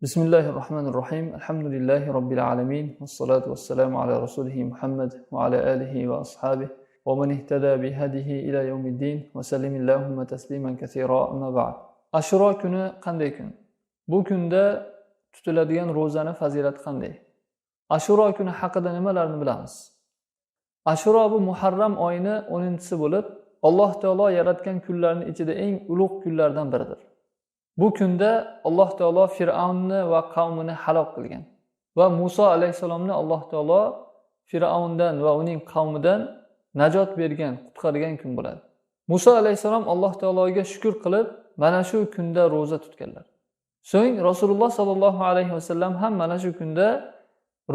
Bismillahi rohmanir rohim. Alhamdulillahi robbil alamin. Vassalotu vassalamu ala rasulihi Muhammad va ala alihi va ashabihi va man ihtada bi hadihi ila yawmiddin va sallimillahumma tasliman katsira. Amma ba'd. Ashuro kuni qanday kun? Bu kunda tutiladigan ro'zani fazilati qanday? Ashuro kuni haqida nimalarni bilamiz? Ashuro bu Muharram oyini 10-si bo'lib, Alloh taolo yaratgan kunlarning ichida eng ulug' kunlardan biridir. Bu kunda Alloh taolo Fir'avnni va qavmini halok qilgan va Muso alayhissalomni Alloh taolo Fir'avndan va uning qavmidan najot bergan, qutqargan kun bo'ladi. Muso alayhissalom Alloh taologa shukr qilib, mana shu kunda ro'za tutganlar. So'ng Rasululloh sallallohu alayhi vasallam ham mana shu kunda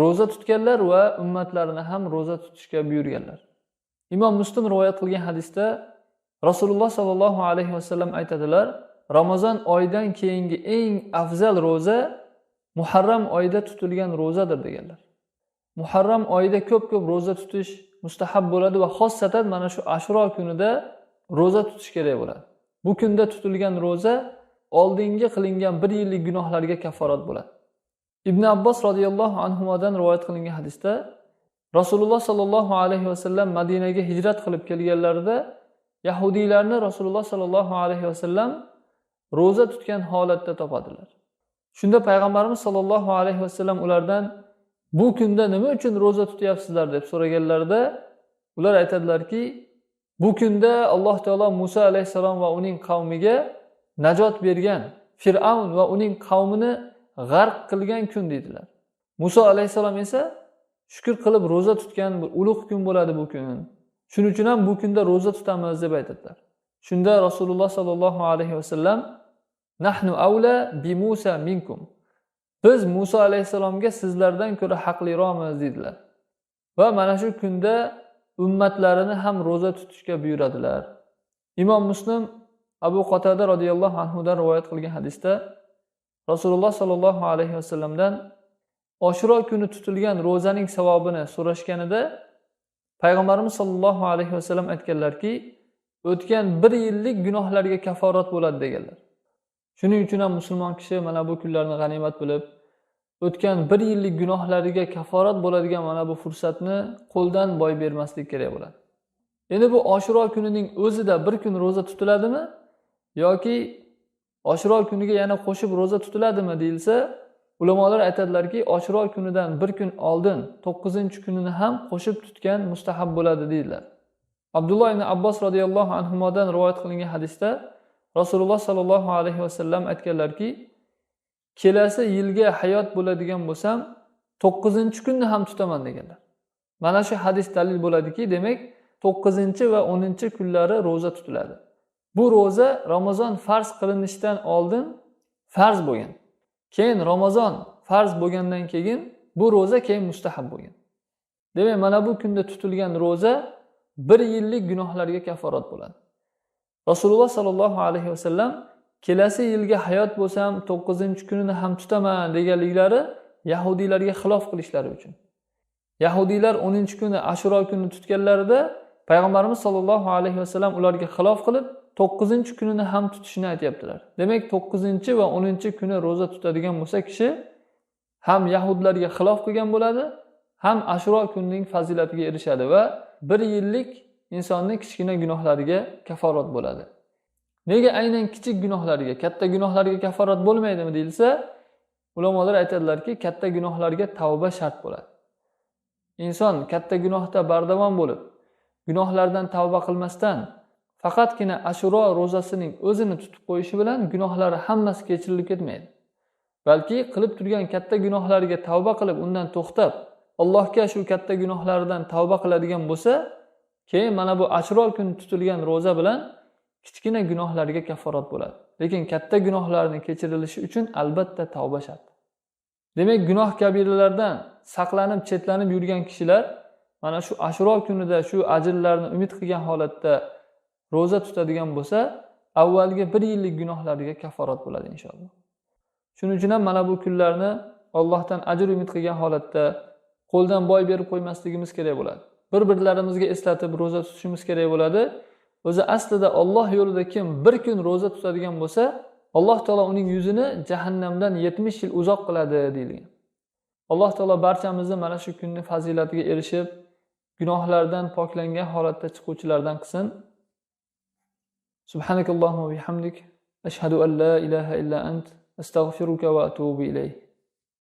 ro'za tutganlar va ummatlarini ham ro'za tutishga buyurganlar. Imom Muslim rivoyat qilgan hadisda Rasululloh sallallohu alayhi vasallam aytadilar: Ramazon oyidan keyingi eng afzal ro'za Muharram oyida tutilgan ro'zadir deganlar. Muharram oyida ko'p-ko'p ro'za tutish mustahab bo'ladi va xossatan mana shu Ashuro kunida ro'za tutish kerak bo'ladi. Bu kunda tutilgan ro'za oldingi qilingan bir yillik gunohlarga kaforat bo'ladi. Ibn Abbos radhiyallohu anhudan rivoyat qilingan hadisda Rasululloh sallallohu alayhi vasallam Madinaga hijrat qilib kelganlarida yahudiylarni Rasululloh sallallohu alayhi vasallam ro'za tutgan holatda topadilar. Shunda payg'ambarimiz sallallohu alayhi vasallam ulardan bu kunda nima uchun ro'za tutyapsizlar deb so'raganlarida ular aytadilarki, bu kunda Alloh taolo Musa alayhissalom va uning qavmiga najot bergan, Fir'avn va uning qavmini g'arq qilgan kun deydilar. Musa alayhissalom esa shukr qilib ro'za tutgan bir ulug' kun bo'ladi bu kun. Shuning uchun ham bu kunda ro'za tutamiz deb aytadilar. Shunda Rasululloh sallallohu alayhi vasallam nahnu avla bi Musa minkum. Biz Musa alayhissalomga sizlardan ko'ra haqliroqmiz dedilar. Va mana shu kunda ummatlarini ham ro'za tutishga buyuradilar. Imom Muslim Abu Qatada radhiyallohu anhudan rivoyat qilgan hadisda Rasululloh sallallohu alayhi vasallamdan Oshuro kuni tutilgan ro'zaning savobini so'rashganida payg'ambarimiz sallallohu alayhi vasallam aytganlarki, o'tgan bir yillik gunohlarga kaforat bo'ladi deganlar. Shuning uchun ham musulmon kishi mana bu kunlarni g'animat bilib, o'tgan bir yillik gunohlariga kaforat bo'ladigan mana bu fursatni qo'ldan boy bermaslik kerak bo'ladi. Endi bu Oshuro kunining o'zida bir kun ro'za tutiladimi yoki Oshuro kuniga yana qo'shib ro'za tutiladimi deyilsa, ulamolar aytadilarki, Oshuro kunidan bir kun oldin 9-kunini ham qo'shib tutgan mustahab bo'ladi deydilar. Abdulloh ibn Abbos radhiyallohu anhudan rivoyat qilingan hadisda Rasululloh sallallohu alayhi vasallam aytganlarki, kelasi yilga hayot bo'ladigan bo'lsam 9-kunni ham tutaman deganlar. Mana shu hadis dalil bo'ladiki, demak 9 va 10-kunlari ro'za tutiladi. Bu ro'za Ramazon farz qilinishidan oldin farz bo'lgan. Keyin Ramazon farz bo'lgandan keyin bu ro'za keyin mustahab bo'lgan. Demak, mana bu kunda tutilgan ro'za bir yillik gunohlarga kaforat bo'ladi. Rasululloh sallallohu alayhi vasallam kelasi yilga hayot bo'lsam 9-kunini ham tutaman deganliklari yahudiylarga xilof qilishlari uchun. Yahudiylar 10-kuni Ashuro kunini tutganlarida payg'ambarimiz sallallohu alayhi vasallam ularga xilof qilib 9-kunini ham tutishini aytyaptilar. Demak, 9 va 10-kuni ro'za tutadigan bo'lsa kishi ham yahudlarga xilof qilgan bo'ladi, ham Ashuro kunining fazilatiga erishadi va bir yillik insonning kichkina gunohlariga kaforat bo'ladi. Nega aynan kichik gunohlarga, katta gunohlarga kaforat bo'lmaydimi deyilsa, ulamolar aytadilarki, katta gunohlarga tavba shart bo'ladi. Inson katta gunohda bardavom bo'lib, gunohlardan tavba qilmasdan faqatgina Ashuro ro'zasining o'zini tutib qo'yishi bilan gunohlari hammasi kechirilib ketmaydi. Balki qilib turgan katta gunohlariga tavba qilib, undan to'xtab, Allohga shu katta gunohlaridan tavba qiladigan bo'lsa, keyin mana bu Ashuro kuni tutilgan ro'za bilan kichkina gunohlarga kaforat bo'ladi. Lekin katta gunohlarni kechirilishi uchun albatta tavba shart. Demak, gunoh kabiralardan saqlanib, chetlanib yurgan kishilar mana shu Ashuro kunida shu ajrlarni umid qilgan holatda ro'za tutadigan bo'lsa, avvalgi bir yillik gunohlariga kaforat bo'ladi inshaalloh. Shuning uchun ham mana bu kunlarni Allohdan ajr umid qilgan holatda qo'ldan boy berib qo'ymasligimiz kerak bo'ladi. Bir-birlarimizga eslatib ro'za tutishimiz kerak bo'ladi. O'zi aslida Alloh yo'lida kim bir kun ro'za tutadigan bo'lsa, Alloh taolo uning yuzini jahannamdan 70 yil uzoq qiladi deyilgan. Alloh taolo barchamizni mana shu kunning fazilatiga erishib, gunohlardan poklangan holatda chiquvchilardan qilsin. Subhanakallohumma bihamdik, ashhadu an la ilaha illa ant, astag'firuka va atubu ilayk.